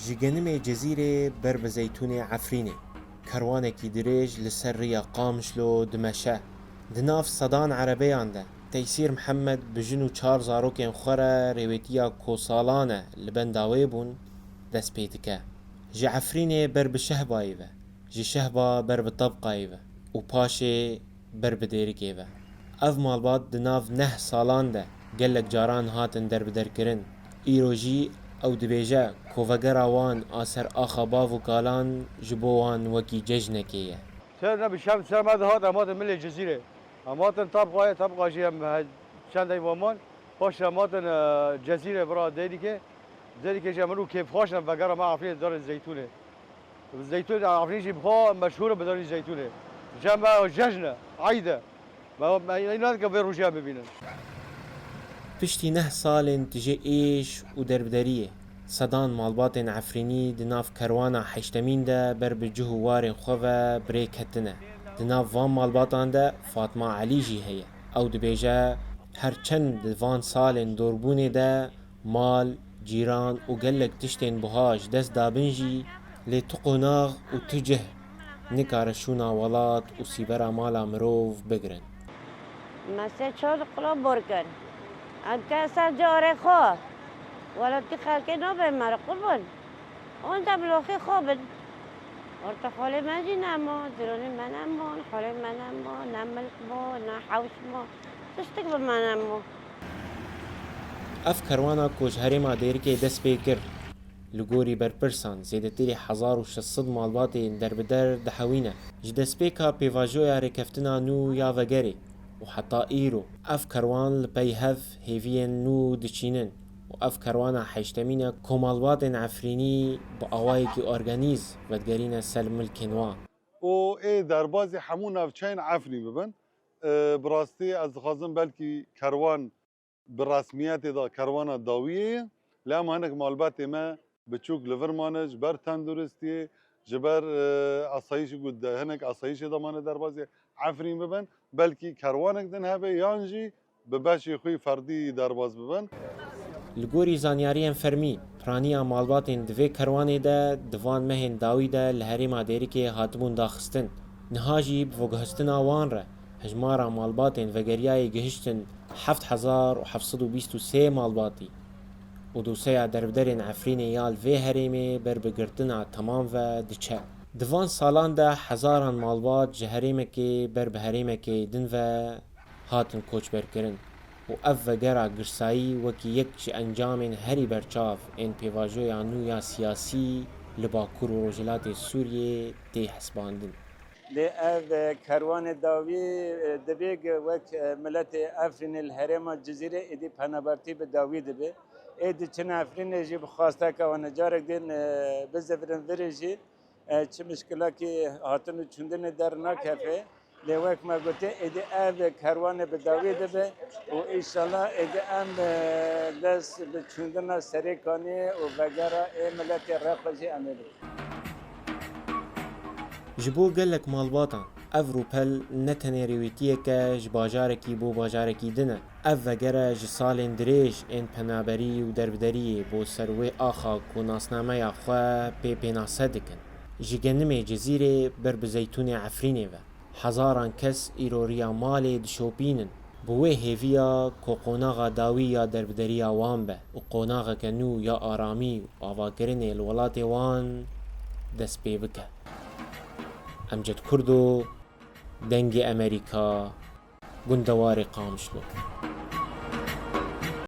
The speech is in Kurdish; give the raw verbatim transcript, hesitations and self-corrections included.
Ji Genimê Cizîrê ber bi Zeytûnê Efrînê, kerwanekî dirêj li ser riya Qamişlo dimeşe. Di nav sedan erebeyan de, Teysîr Mihemed bi jin û çar zarokên xwe re rêwêtiya ku salan e li benda wê bûn, dest pê dike. Ji Efrînê ber bi Şehbayê ve, ji Şehba ber bi Tebqayê ve û paşê ber bi Dêrikê ve. Ev malbat di nav neh salan de gelek caran hatin derbiderkirin. Îro jî ew dibêje ku vegera wan a ser axa bav û kalan ji bo wan wekî cejnekê ye. Ser ne bi şev ser me dihat, em hatin milê Cizîrê. Em hatin Tabqayê, Tabqa jî em he-, çend deyva man. Paşê em hatin, e, Cezîrê bira Dêrikê. Dêrikê jî em rû kêfxweş ne, vegera me Efrînê darê Zeytûnê. Zeytûn Efrîn jî bi xwe meşhûr e bi darî zeytûnê. Cem e, cejn e, eyd e. Me, me, me înan dike vê rojê em bibînin. Piştî neh salên tijê êş û derbideriyê, sedan malbatên Efrînî di nav kerwana heştemîn de ber bi cih û warên xwe ve bi rê ketine. Di nav van malbatan de Fatma Elî jî heye. Ew dibêje, her çend di van salên dorbûnê de mal, cîran û gelek tiştên buha ji dest dabin jî, lê tu qonax û tu cih nikare şûna welat û sîbera mala mirov bigirin. Me sê çar qula bor kir. Em ke ser carê xwe. Welatî xelkê nabe me re qurban. Onca biloxê xwe bin. Orta xalê me jî nemo, dironê me nemo, xalê me nemo, ne milk mo, ne hewş mo. Tiştik bi me nemo. Ev kerwana ku ji herêma Dêrikê dest pê kir, li gorî berpirsan zêdetirî hezar û şeş sed malbatên derbider dihewîne. Ji destpêka pêvajoya rêkeftina nû ya vegerê û heta îro ev kerwan li pey hev hêviyên nû diçînin û ev kerwana heştemîn e ku malbatên Efrînî bi awayekî organîz vedigerîne ser milkên wan. û ê derbazî hemû navçeyên Efrîn bibin. E, bi rastî ez dixwazim belkî kerwan bi resmiyetê de kerwana dawiyê ye. Lê em hinek malbatê me biçûk li vir mane ji ber tenduristiyê, ji ber, e, asayîşê ku de, hinek asayîşê de mane derbazê Efrîn bibin. Belkî kerwanek din hebe yan jî bi beşê xwe ferdî derbas bibin. Li gorî zanyariyên fermî, piraniya malbatên di vê kerwanê de di van mehên dawî de li herêma Dêrikê hatibûn daxistin. Niha jî bi veguhestina wan re hejmara malbatên vegeriyayê gihiştin heft hezar û heft sed û bîst û sê malbatî û doseya derbiderên Efrînê ya li vê herêmê ber bi girtina temam ve diçe. Di van salan de hezaran malbat ji herêmekê ber bi herêmekê din ve hatin koçberkirin û ev vegera girsayî wekî yek ji encamên herî berçav ên pêvajoya nû ya siyasî li Bakur û Rojhilatê Sûriyê tê hesibandin. Lê ev, e, kerwanê dawî, e, divê ge wek, e, miletê Efrînê li herêma Cizîrê êdî penabertî bi dawî dibe. Ê diçin Efrînê jî bi xwasteka wan e. Carek din, e, bizivirin virê jî, e, çi mişkilakî hatin û çûndinê dernakefe. Lê wek me gotê, êdî ev kerwanê bi dawî dibe û înşallah êdî em, e, dest bi çûndina Serêkanê û vegera ê miletê Reqo jî em ê bikin. Ji bo gelek malbatan ev rûpel ne tenê rêwîtiyek e ji bajarekî bo bajarekî din e. Ev vegere ji salên dirêj ên penaberî û derbideriyê bo ser wê axa ku nasnameya xwe pê pênase dikin. Ji Genimê Cizîrê ber bi Zeytûnê Efrînê ve, hezaran kes îro riya malê dişopînin. Bi wê hêviya ku qonaxa dawî ya derbideriya wan be û qonaxeke nû ya aramî û avakirinê li welatê wan dest pê bike. Emced Kurdo, Dengê Emerîka, gundewarê Qamişlo.